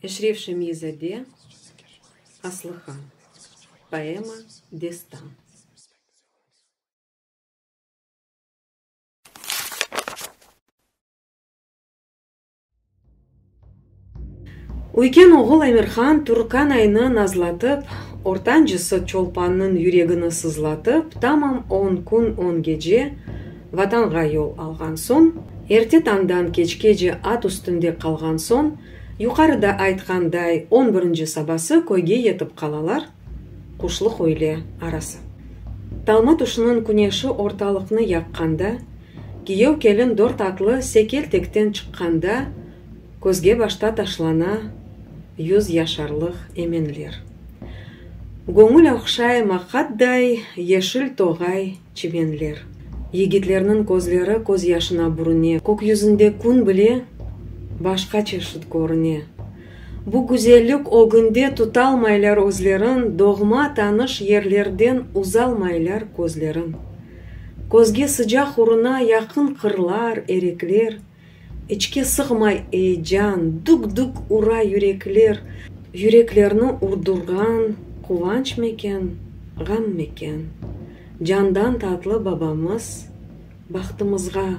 Eşref Şemyi-zade, Aslıhan. Poema, destan. Üyken oğul Emirhan Turkanaynı nazlatıp, ortancısı Çolpannıñ yüregini sızlatıp, tamam on kün, on gece Vatanğa yol alğan soñ, erte tañdan keçkece at üstünde qalğan soñ, yuqarıda aytqanday, on birinci sabası köyge yetip qalalar, quşlıq üyle arası. Talma tüşüniñ küneşi ortalıqnı yaqqanda, kiyev-kelin dört atlı sekel-tekten çıqqanda, közge başta taşlana yüz yaşarlıq emenler. Göñül ohşay maqatday yeşil toğay çimenler. Yigitlerniñ közleri közyaşına bürüne, kök yüzünde kün bile başqa çeşit körüne. Bu güzellik ögünde tutalmaylar özlerin, doğma tanış yerlerden uzalmaylar közlerin. Közge sıcaq uruna yaqın qırlar, erekler, içke sığmay eyecan, dük-dük ura yürekler, yüreklerni urdurğan quvançmeken, ğammeken, candan tatlı babamız bahtımızğa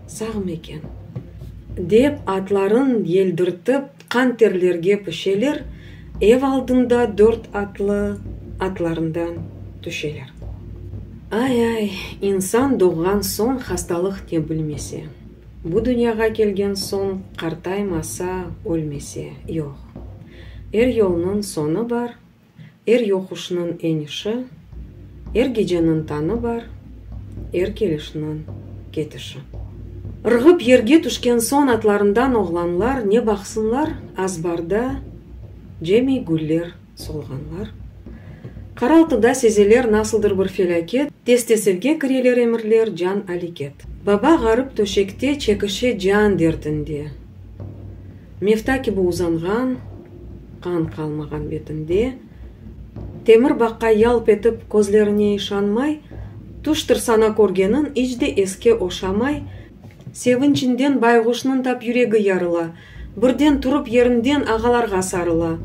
sağmeken? Dep atların yeldirtip qan-terlerge pişeler, ev aldında dört atlı atlarından tüşeler. Ay-ay, insan doğğan soñ hastalıq ne bilmese, bu dünyağa kelgen soñ qartaymasa, ölmese, yoq. Er yolnıñ soñu bar, Er yoquşnıñ enişi, er geceniñ tañı bar, er kelişniñ ketişi. Irğıp yerge tüşken soñ atlarından oğlanlar ne baqsınlar, azbarda cemiy güller solğanlar. Qaraltıda sezeler nasıldır bir felâket, tez-tez evge kireler emirler can aleket. Baba ğarip töşekte çekişe can derdinde. Mefta kibi uzanğan, qan qalmağan betinde, temir baqqa yalp etip közlerine işanmay, tüştir sana körgeniñ iç de eske oşamay, sevinçinden bayğuşnıñ tap yüregi yarıla, birden turıp yerinden ağalarğa sarıla.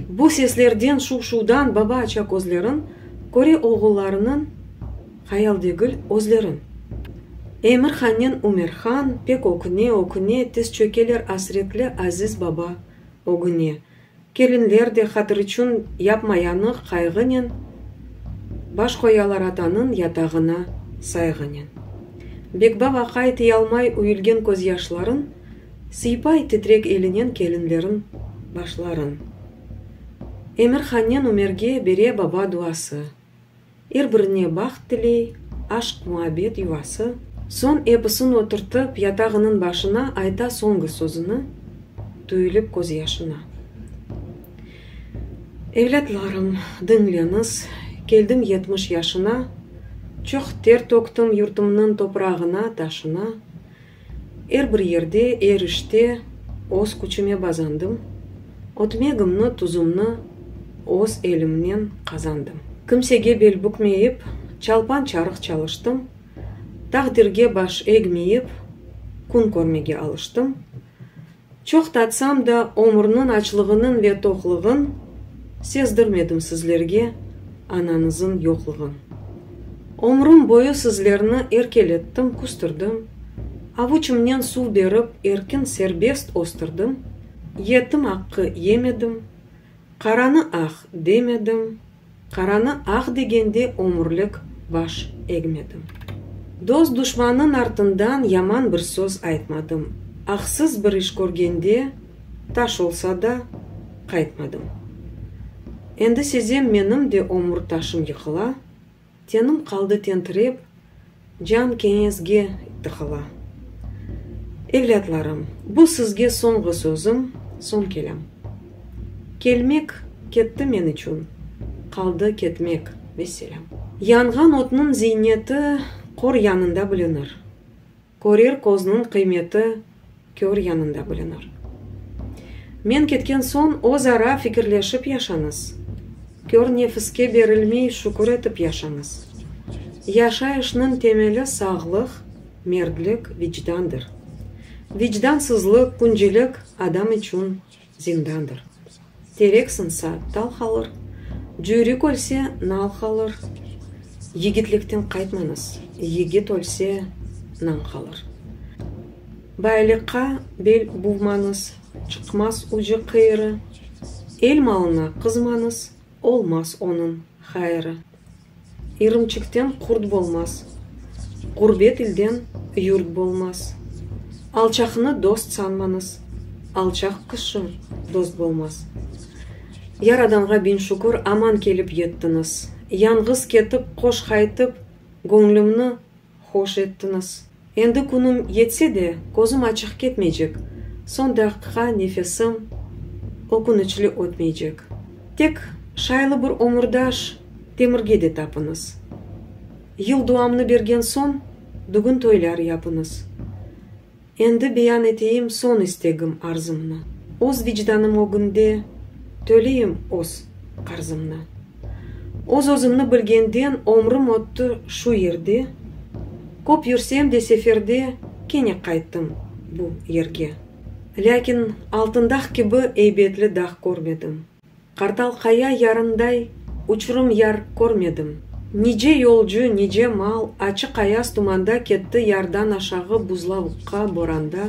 Bu seslerden, şuv-şuvdan baba aça közlerin, köre oğullarınıñ, Hayal degil, özlerin. Emir hannen Ümer han pek öküne, öküne, tiz çökeler asretli aziz baba ögüne. Kelinler de hatır içün yapma-yanıq qayğınen baş qoyalar atanıñ yatağına sayğınen. Bekbav aqay tıyalmay üyülgen közyaşların, sıypay titrek elinen kelinlerin başların. Emir hannen Ümerge bere baba duası. Er birine baht tiley, aşq-muabbet yuvası. Soñ episin oturtıp yatağınıñ başına ayta soñgi sözüni, tüyülip közyaşına. Evlâtlarım, diñleñiz, keldim 70 yaşına, çoq ter töktim yurtumnıñ toprağına, taşına. Er bir yerde, er işte öz küçüme bazandım, ötmegimni, tuzumnı öz elimnen qazandım. Kimsege bel bükmeyip, çalpan-çarıq çalıştım, taqdirge baş egmeyip, kün körmege alıştım. Çoq tatsam da ömürniñ açlığınıñ ve toqlığın, sezdirmedim sizlerge anañızıñ yoqlığın. Ömrüm boyu sizlerni erkelettim, küstürdim, avuçımnen suv berip erkin-serbest östürdim, yetim aqqı yemedim, qaranı ah demedim, Qaranı aq degende ömürlik baş egmedim. Dost-duşmannıñ artından yaman bir söz aytmadım, aqsız bir iş körgende, taş olsa da, qaytmadım. Endi sezem menim de ömür taşım yıqıla, tenim qaldı tentirep, can keñezge tıqıla. Evlâtlarım, bu sizge soñğı sözüm, soñ kelâm. Kelmek ketti men içün, qaldı ketmek, vesselâm. Yanğan otnıñ ziyneti qor yanında bilinir, körer közniñ qıymeti kör yanında bilinir. Men ketken soñ öz ara fikirleşip yaşañız, kör nefiske berilmey şükür etip yaşañız. Yaşayışnıñ temeli sağlıq, merdlik, vicdandır. Vicdansızlıq, küncilik adam içün zindandır. Terek sınsa, tal qalır, Cüyrük ölse, nal qalır, Yigitlikten qaytmañız, Yigit ölse, nam qalır. Baylıqqa bel buvmañız, Çıqmaz ucı-qıyırı, El malına qızmañız, Olmaz onıñ hayırı. İrimçikten qurt bolmaz, Ğurbet ilden yurt bolmaz. Alçaqnı dost sanmañız, Alçaq kişi dost bolmaz. Yaradanğa biñ şükür, aman kelip yettiñiz. Yañğız ketip, qoş qaytıp, göñlümni hoş ettiñiz. Endi künüm yetse de, közüm açıq ketmeycek, soñ daqiqa nefesim öküniçli ötmeycek. Tek şaylı bir ömürdaş Temirge de tapıñız. Yıl duamnı bergen soñ, dügün-toylar yapıñız. Endi beyan eteyim soñ istegim, arzımnı. Öz vicdanım ögünde töleyim öz qarzımnı. Öz-özümni bilgenden ömrüm ötti şu yerde, Köp yürsem de seferde kene qayttım bu yerge. Lâkin Altındağ kibi eybetli dağ körmedim. Qartal qaya yarınday uçurım yar körmedim. Nice yolcu, nice mal açıq ayaz tumanda ketti yardan aşağı buzlavuqqa, boranda.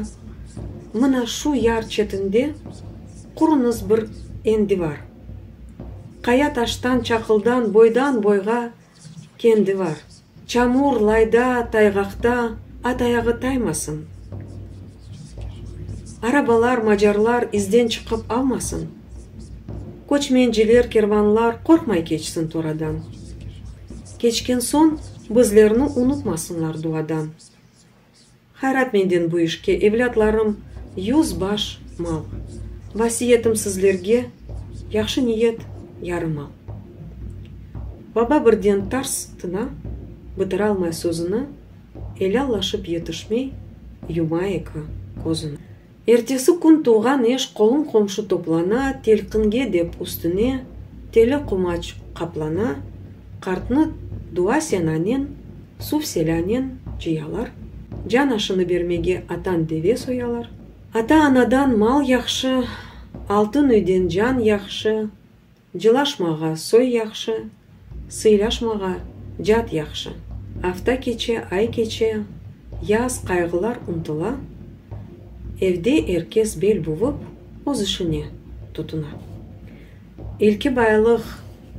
Mına şu yar çetinde quruñız bir endivar. Qaya taştan, çaqıldan boydan-boyğa kendi var. Çamur, layda, tayğaqta at ayağı taymasın. Arabalar, macarlar izden çıqıp almasın. Köçmenciler, kervanlar qorqmay keçsin toradan. Keçken soñ bizlerni unutmasınlar duadan. Hayrat menden bu işke, evlâtlarım, 100 baş mal. Vasiyetim sizlerge, yahşı niyet, yarım al. Baba birden tars tına, bitiralmay sözüni, elâllaşıp yetişmey, yuma eki közüni. Ertesi kün tuvğan eş, qolum-qomşu toplana, telqinge dep üstüne teli qumaç qaplana, qartnı dua-senanen, suv-selânen cıyalar, can aşını bermege atan deve soyalar. Ata-anadan mal yahşı, altın üyden can yahşı, Cılaşmağa soy yahşı, sıylaşmağa cat yahşı. Afta keçe, ay keçe, yaz, qayğılar untıla, evde er kes bel buvıp, öz işine tutuna. İlki baylıq,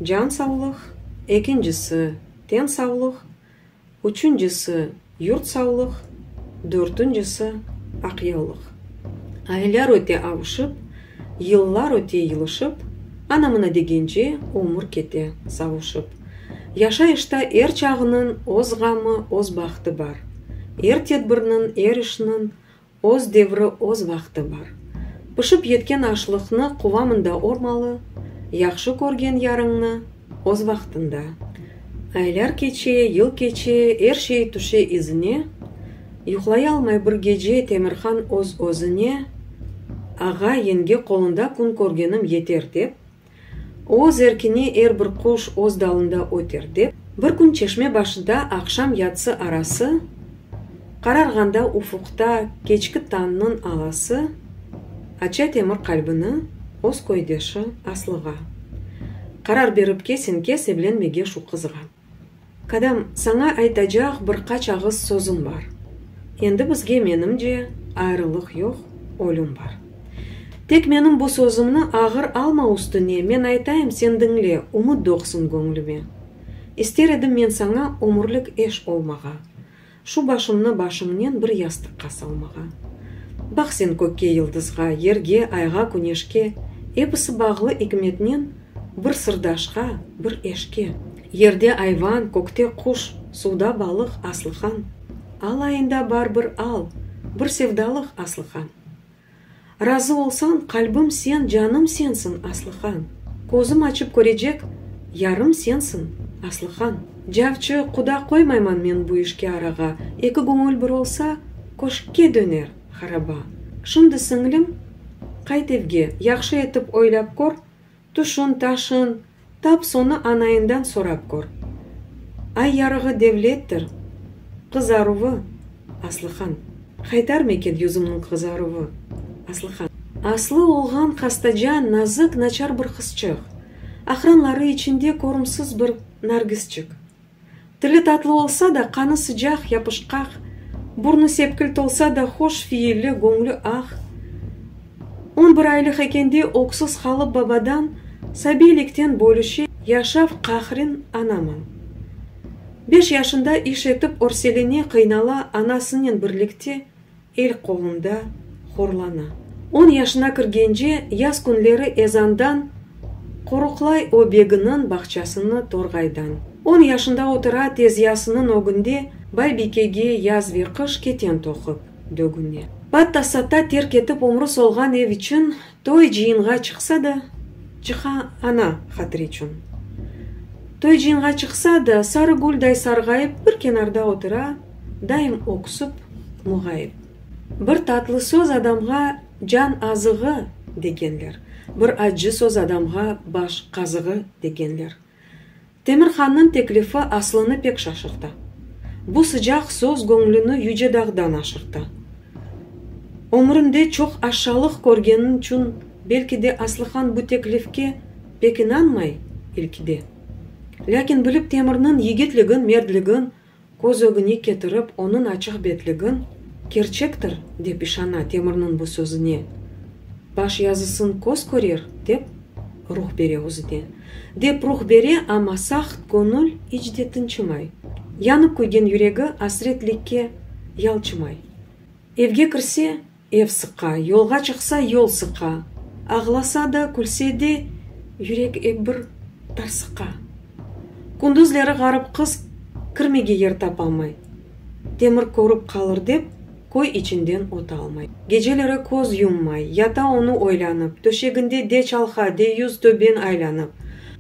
can savlıq, ekincisi, ten savlıq, Üçüncisi, yurt savlıq, dörtüncisi, aqyallıq. Aylar öte avuşıp, yıllar öte yılışıp, ana-mına degence ömür kete savuşıp. Yaşayışta er çağnıñ öz ğamı, öz bahtı bar. Er tedbirniñ, er işniñ Öz devri, öz vaqtı bar. Pişip yetken aşlıqnı quvamında ormalı, yahşı körgen yarıñnı öz vaqtında. Aylar keçe, yıl keçe, er şey tüşe izine, yuqlayalmay bir gece Temirhan öz-özüne, Ağa, yenge qolunda kün körgenim yeter dep, Öz erkine er bir quş öz dalında öter dep, bir kün çeşme başında aqşam yatsı arası, qararğanda ufuqta keçki tañnıñ alası, aça Temir qalbini öz köydeşi Aslığa. Qarar berip kesen-kes evlenmege şu qızğa. Kadâm, saña aytacaq bir qaç ağız sözüm bar. Endi bizge, menimce, ayrılıq yoq, ölüm bar. Tek menim bu sözümni ağır alma üstüne, men aytayım, sen diñle, ümüt doğsun göñlüme. İster edim men saña ömürlik eş olmağa. Şu başımnı başıñnen bir yastıqqa salmağa. Baq sen kökke yıldızğa, yerge, ayğa, küneşke, episi bağlı ikmetnen bir sırdaşqa, bir eşke. Yerde ayvan, kökte quş, suvda balıq, Aslıhan. Alayında bar bir al, bir sevdalıq, Aslıhan. Razı olsañ, qalbim sen, canım sensiñ, Aslıhan. Közüm açıp körecek yarım sensiñ, Aslıhan. Cavçı, quda qoymayman men bu işke arağa, Eki göñül bir olsa, köşkke döner haraba. Şimdi, siñlim, qayt evge, yahşı etip oylap kör, Tüşün, taşın, tap sonı anayından sorap kör. Ay yarığı devlettir, qızaruvı, Aslıhan. Qaytarmeken yüzümniñ qızaruvı, Aslıhan. Aslı olğan hastaca, nazik, naçar bir qızçıq. Aqranları içinde körümsiz bir nargisçik. Tili tatlı olsa da, qanı sıcaq, yapışqaq, burnu sepkil tolsa da, hoş fiilli, göñlü aq. On bir aylıq ekende öksüz qalıp babadan, sabiylikten bölüşe yaşav qahrin anaman. Beş yaşında iş etip örseline, qıynala, anasınen birlikte el qolunda horlana. On yaşına kirgence yaz künleri ezandan qoruqlay o beginiñ bağçasını torğaydan. On yaşında otura tezyasınıñ ögünde baybikege yaz ve qış keten toqup dögüne. Patta-satta terk etip ömrü solğan ev için toy-cıyınğa çıqsa da, çıqa ana hatiriçün. Toy-cıyınğa çıqsa da, sarı gülday sarğayıp bir kenarda otura, daim öksüp, muğayıp. Bir tatlı söz adamğa can azığı, degenler, bir accı söz adamğa baş qazığı, degenler. Temir hannıñ teklifi Aslını pek şaşırta. Bu sıcaq söz göñlüni yüce dağdan aşırta. Ömründe çoq aşşalıq körgeniçün belki de Aslıhan bu teklifke pek inanmay ilkide. Lâkin bilip Temirniñ yigitligin, merdligin, Köz ögüne ketirip onıñ açıq betligin, Kerçektir, dep işana Temirniñ bu sözüne. Baş yazısın köz körer, dep ruh bere özüne. Dep ruh bere, amma saht göñül iç de tınçımay. Yanıp küygen yüregi asretlikke yalçımay. Evge kirse, Ev sıqa, yolğa çıqsa, yol sıqa, Ağlasa da, külse de, yürek ep bir tarsıqa. Kündüzleri ğarip qız kirmege yer tapalmay, Temir körip qalır dep, köy içinden otalmay. Geceleri köz yummay, yata onı oylanıp, Töşeginde de çalqa, de yüz töben aylanıp.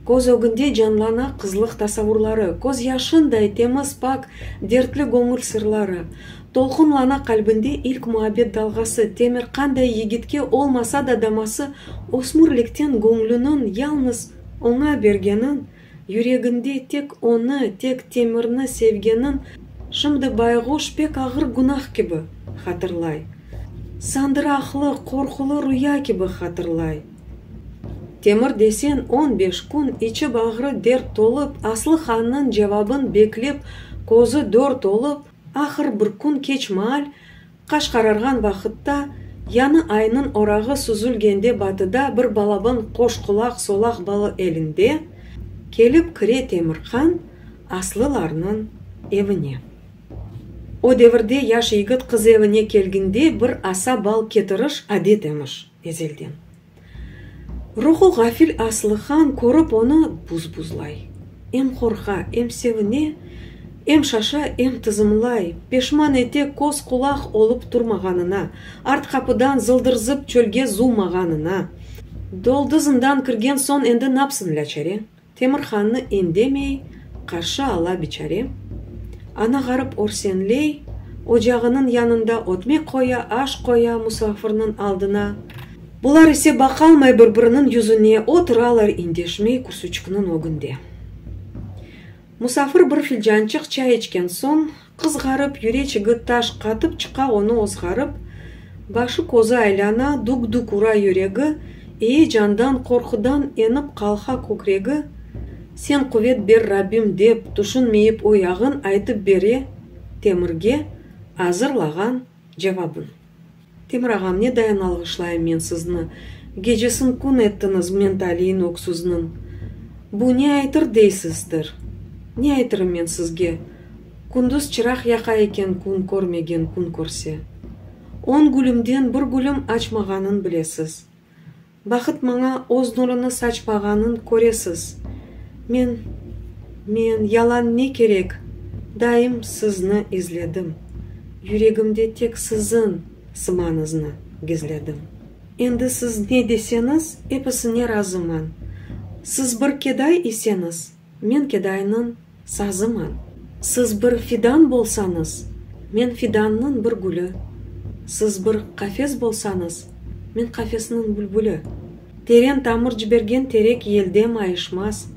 Köz ögünde canlana qızlıq tasavurları, Köz yaşınday temiz-pak dertli göñül sırları. Tolqunlana qalbinde ilk muabbet dalğası, Temir qanday yigitke olmasa da daması, Ösmürlikten göñlüniñ yalnız oña bergenin, Yüreginde tek onı, tek Temirni sevgenin Şimdi bayğuş pek ağır günah kibi hatırlay. Sandıraqlı, qorqulı ruya kibi hatırlay. Temir deseñ on beş kün içi-bağrı dert tolıp, Aslı hannıñ cevabın beklep közü dört olıp, Ahır bir kün keç maal, qaş qararğan vaqıtta, yañı aynıñ orağı süzülgende batıda bir balaban qoş qulaq solaq balı elinde, kelip kire Temirhan Aslılarnıñ evine. O devirde yaş yigit qız evine kelginde bir asa bal ketiriş adet emiş ezelden. Ruhu ğafil Aslıhan körip onı buz-buzlay. Em qorqa, em sevine, em şaşa, em tızımlay, peşman ete köz-qulaq olıp turmağanına, art qapıdan zıldır-zıp çölge zuvmağanına. Doldı zindan kirgen soñ endi napsın lâçare? Temir hannı indemey qarşı ala biçare. Ana ğarip örsenley, ocağınıñ yanında ötmek qoya, aş qoya musafirniñ aldına. Bular ise baqalmay bir-biriniñ yüzüne, oturalar indeşmey kürsüçikniñ ögünde. Musafir bir filcançıq çay içken soñ, qız ğarip yüreçigi taş qatıp çıqa onı ozğarıp, başı-közü aylana, duk-duk ura yüregi, eyecandan, qorqudan enip qalqa kökregi, Sen quvet ber Rabbim dep, tüşünmeyip o yağın aytıp bere Temirge azırlağan cevabın. Temir ağam, ne dayın alğışlayım men sizni, Gecesin kün ettiñiz men taliyin öksüzniñ. Bu ne aytır deysizdir? Ne aytırım men sizge, Kündüz çıraq yaqa eken kün körmegen kün körse. On gülümden bir gülüm açmağanın bilesiz. Bahıt maña öz nurını saçmağanın köresiz. Men, men, yalan ne kerek, daim sizni izledim, Yüregimde tek siziñ sımañıznı gizledim. Endi siz ne deseñiz, episine razıman, Siz bir keday iseñiz, men kedaynıñ Sazıman. Siz bir fidan bolsañız, men fidannıñ bir gülü. Siz bir qafes bolsañız, men qafesniñ bülbüli. Teren tamır cibergen terek yelde mayışmaz.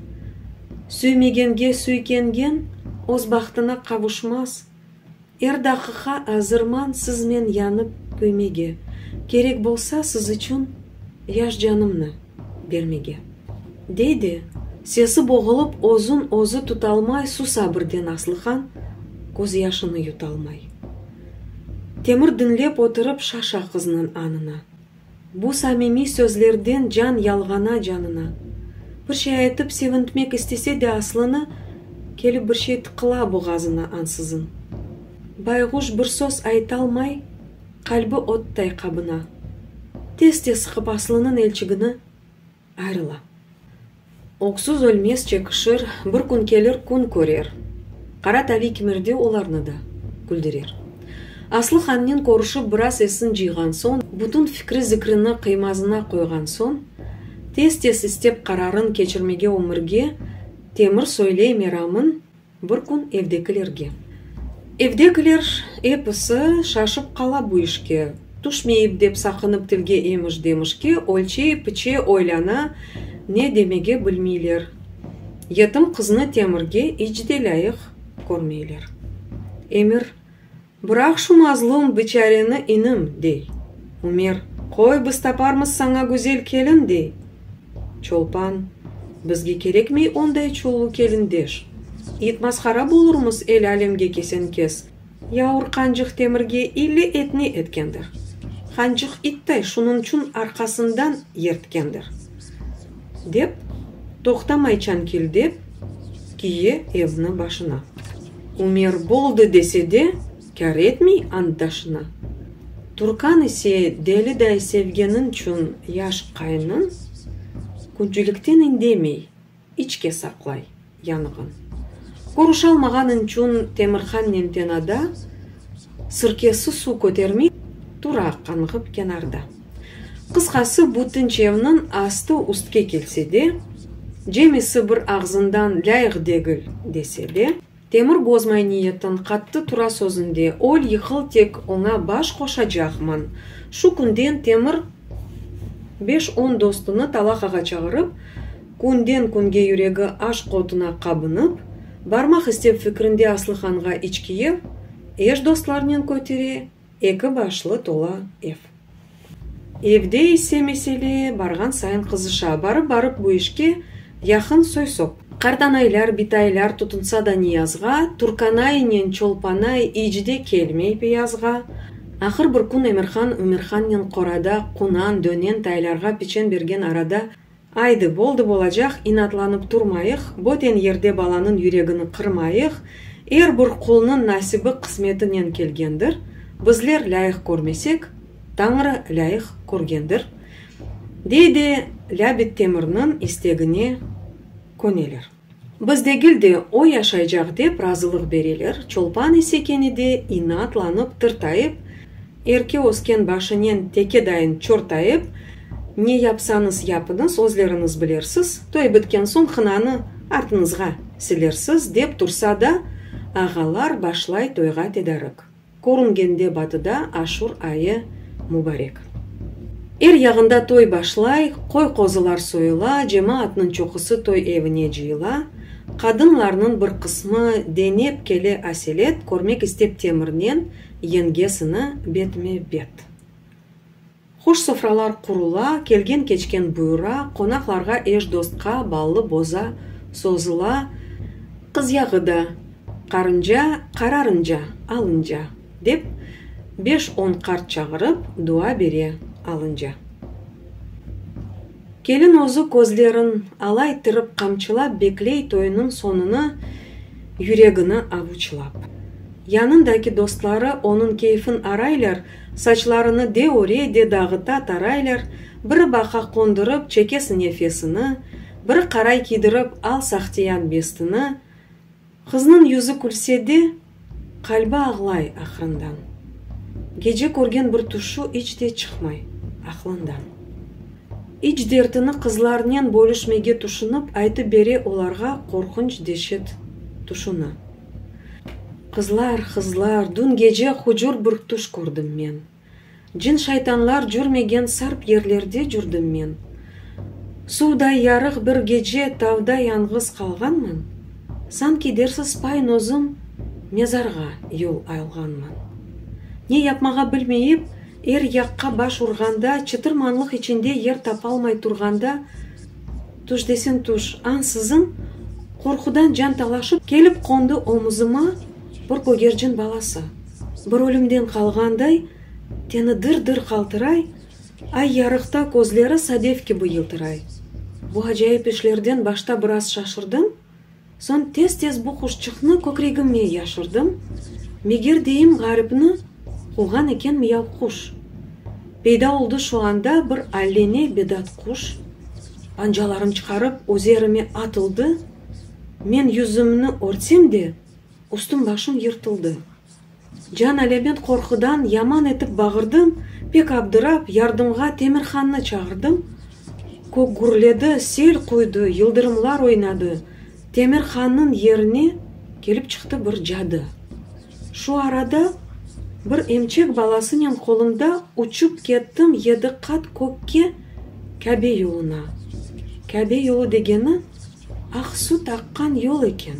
Süymegenge süykengen öz bahtına qavuşmaz. Er daqiqa azırman sizmen yanıp küymege. Kerek bolsa, siz içün. Yaş canımnı bermege. Dey de, sesi boğulıp, özün özü tutalmay susa birden Aslıhan, közyaşını yutalmay. Temir diñlep oturıp şaşa qıznıñ añına. Bu samimiy sözlerden can yalğana canına. Bir şey aytıp sevintmek istese de Aslını, kelip bir şey tıqıla boğazına ansızın. Bayğuş bir söz aytalmay, qalbi ottay qabına. Tez-tez sıqıp Aslınıñ elçigini, ayrıla. Öksüz ölmez çekişir, bir kün kelir, kün körer. Qara taliy kimerde olarnı da küldürer. Aslı hannen körüşip biraz esin cıyğan soñ, bütün fikri-zikrini qıymazına qoyğan soñ, tez-tez istep qararın keçirmege ömürge, Temir söyley meramın, Bir kün evdekilerge. Evdekiler episi şaşıp qala bu işke, tüşmeyip dep saqınıp tilge emiş-demişke, ölçey, piçe, oylana, ne demege bilmeyler. Yetim qıznı Temirge iç de lâyıq körmeyler. Emir, Bıraq şu mazlum biçareni, inim, dey. Ümer, Qoy, biz taparmız saña güzel kelin, dey. Çolpan, Bizge kerekmey onday çullu kelindeş. İt mashara bolurmız el-alemge kesen-kes. Yavur qancıq temirge ille etni etkendir. Qancıq ittay şunıñçün arqasından yertkendir. Dep, toqtamay çankildep, kiye evni başına. Ümer boldı dese de, kâr etmey antdaşına. Turkan ise deliday sevgeninçün yaş qaynın, küncülikten indemey, içke saqlay yanığın. Körüşalmağanınçün Temirhannen tenada, sirkesi su kötermey tura qanğıp kenarda. Qısqası, bu tınç evniñ astı üstke kelse de, cemisi bir ağzından lâyıq degil dese de, Temir bozmay niyetin, qattı tura sözünde, öl, yıqıl tek oña baş qoşacaqman. Şu künden Temir beş-on dostunı talaqağa çağırıp, künden-künge yüregi aşq otuna qabınıp, barmaq istep fikrinde Aslıhanğa içkiyev, eş-dostlarnen kötere, Eki başlı tola ev. Evde ise mesele barğan sayın qızışa. Barıp-barıp bu işke yaqın soy-sop. Qartanaylar, bitaylar tutunsa da niyazğa, Turkanaynen Çolpanay iç de kelmey peyazğa. Ahır bir kün Emirhan Ümerhannen qorada qunan, dönen taylarğa piçen bergen arada, Aydı, boldı bolacaq, inatlanıp turmayıq, böten yerde balanıñ yüregini qırmayıq, er bir qulnıñ nasibi qısmetinen kelgendir, bizler lâyıq körmesek, Tañrı lâyıq körgendir, dey de Lâbit Temirniñ istegine köneler. Biz degil de, o yaşaycaq dep razılıq bereler, Çolpan ise kene de inatlanıp, tırtayıp, erke ösken başınen teke dayın çortayıp, Ne yapsañız yapıñız, özleriñiz bilersiz, toy bitken soñ hınanı artıñızğa silersiz, dep tursa da, ağalar başlay toyğa tedarik. Körüngende batıda Aşur ayı mubarek. Er yağında toy başlay, qoy-qozular soyula, cemaatnıñ çoqusı toy evine cıyıla, qadınlarnıñ bir qısmı denep kele aselet körmek istep Temirnen yengesini betme-bet. Hoş sofralar qurula, kelgen-keçken buyura, qonaqlarğa, eş-dostqa ballı boza sozula, qız yağı da qarınca, qararınca, alınca, dep, beş-on qart çağırıp, dua bere alınca. Kelin özü közlerin alayttırıp qamçılap bekley toynıñ soñunı, yüregini avuçlap. Yanındaki dostları onıñ keyfin araylar, saçlarını de öre, de dağıta, taraylar, biri baqa qondurıp çeke nefesini, biri qaray kiydirip al sahtiyan bestini, Qıznıñ yüzü külse de, qalbi ağlay aqrından. Gece körgen bir tüşü iç de çıqmay aqlından. İç dertini qızlarnen bölüşmege tüşünip, aytıp bere olarğa qorqunç deşet tüşüni. Qızlar, qızlar, dün gece hucur bir tüş kördim men. Cin-şaytanlar cürmegen sarp yerlerde cürdim men. Suvday yarıq bir gece tavda yañğız qalğanman, Sanki dersiz paynozım mezarğa yol alğanman. Ne yapmağa bilmeyip, Er yaqqa baş urğanda, çıtırmanlıq içinde yer tapalmay turğanda, tüş deseñ tüş, ansızın, qorqudan can talaşıp, kelip qondı omuzıma bir kögercin balası. Bir ölümden qalğanday, teni dır-dır qaltıray, ay yarıqta közleri sadef kibi yıltıray. Bu acayip işlerden başta biraz şaşırdım, Soñ tez-tez bu quşçıqnı kökregime yaşırdım, meger deyim ğaripni quvğan eken miyav quş. Peyda oldı şu anda bir allene bedat quş, pancaların çıqarıp üzerime atıldı, men yüzümni örtsem de, üstüm-başım yırtıldı. Can alâmet qorqudan yaman etip bağırdım, pek abdırap, yardımğa Temirhannı çağırdım. Kök gürledi, sel quydı, yıldırımlar oynadı, Temirhannıñ yerine kelip çıqtı bir cadı. Şu arada bir emçek balasınen qolumda uçıp kettim yedi qat kökke Kâbe yoluna. Kâbe yolu degeni aq süt aqqan yol eken.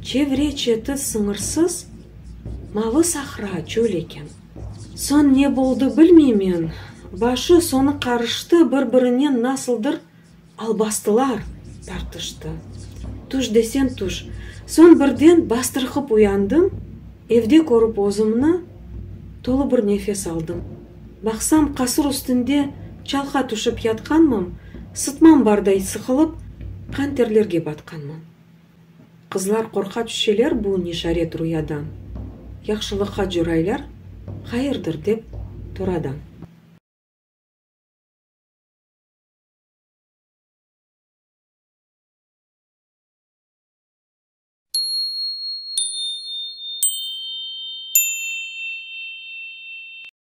Çevre-çeti sıñırsız mavı sahra, çöl eken. Soñ ne boldı bilmeymen, başı-soñu qarıştı, bir-birinen nasıldır albastılar tartıştı. Tüş deseñ tüş. Soñ birden bastırqıp uyandım, evde körip özümni, tolu bir nefes aldım. Baqsam, qasır üstünde çalqa tüşip yatqanmam, sıtmam barday sıqılıp, qan-terlerge batqanman. Qızlar qorqa tüşeler bu nişaret ruyadan, Yahşılıqqa coraylar, hayırdır dep, toradan.